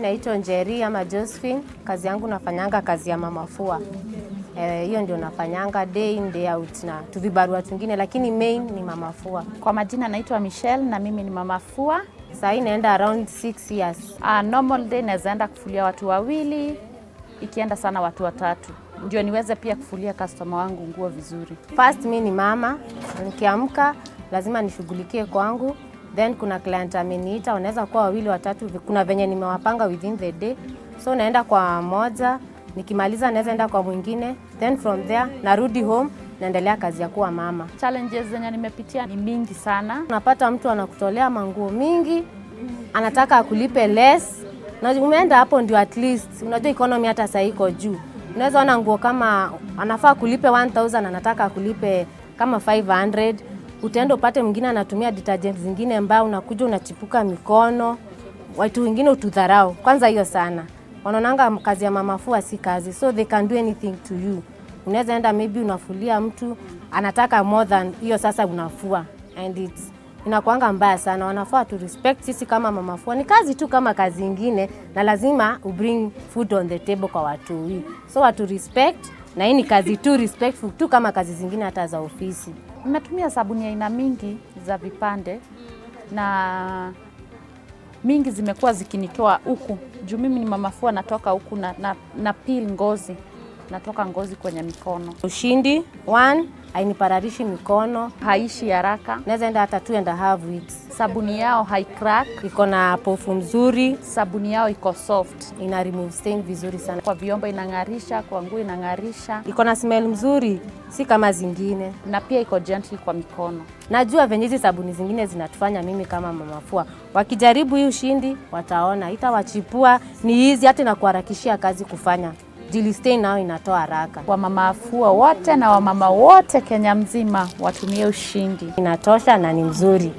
Naitwa Njeri ama Josephine, kazi yangu nafanyanga kazi ya mama fua. Hiyo ndio nafanyanga day in day out na tuvibarua tungine, lakini main ni mama fua. Kwa majina naitwa Michelle na mimi ni mama fua. Sasa hii naenda around 6 years. Normal day naweza enda kufulia watu wawili, ikienda sana watu watatu. Ndio niweze pia kufulia customer wangu nguo vizuri. First mimi ni mama, nikiamka lazima nishughulikie kwangu. Then kuna client ameniita, wanaweza kuwa wawili watatu, kuna venye nimewapanga within the day. So naenda kwa moja, nikimaliza naweza enda kwa mwingine, then from there narudi home naendelea kazi ya kuwa mama. Challenges zenye nimepitia ni mingi sana. Unapata mtu anakutolea manguo mingi, anataka akulipe less. Na umeenda hapo ndio at least unajua economy hata sasa iko juu. Unaweza ona nguo kama anafaa kulipe 1000 anataka akulipe kama 500. Utaenda upate mwingine anatumia detergent zingine mbaya, unakuja unachipuka mikono. Watu wengine utudharau. Kwanza hiyo sana. Wanaonanga kazi ya mama fua si kazi, so they can do anything to you. Unaweza enda maybe unafulia mtu anataka more than hiyo, sasa unafua and it's inakuanga mbaya sana. Wanafaa tu respect sisi kama mama fua, ni kazi tu kama kazi nyingine, na lazima u bring food on the table kwa watu hii. So watu respect, na hii ni kazi tu respectful tu kama kazi zingine hata za ofisi. Nimetumia sabuni aina mingi za vipande na mingi zimekuwa zikinitoa huku. Juu mimi ni mama fua, natoka huku na peel ngozi. Natoka ngozi kwenye mikono. Ushindi 1, hainipararishi mikono, haishi haraka. Naweza enda hata 2.5 weeks. Sabuni yao haicrack, iko na pofu mzuri. Sabuni yao iko soft, ina remove stain vizuri sana. Kwa vyombo inangarisha, kwa nguo inangarisha. Iko na smell mzuri, si kama zingine. Na pia iko gentle kwa mikono. Najua venye hizi sabuni zingine zinatufanya mimi kama mama fua. Wakijaribu hii Ushindi wataona itawachipua, ni easy hata na kuharakishia kazi kufanya. Jili stain nao inatoa haraka. Kwa mama fua wote na wamama wote Kenya mzima watumie Ushindi. Inatosha na ni mzuri.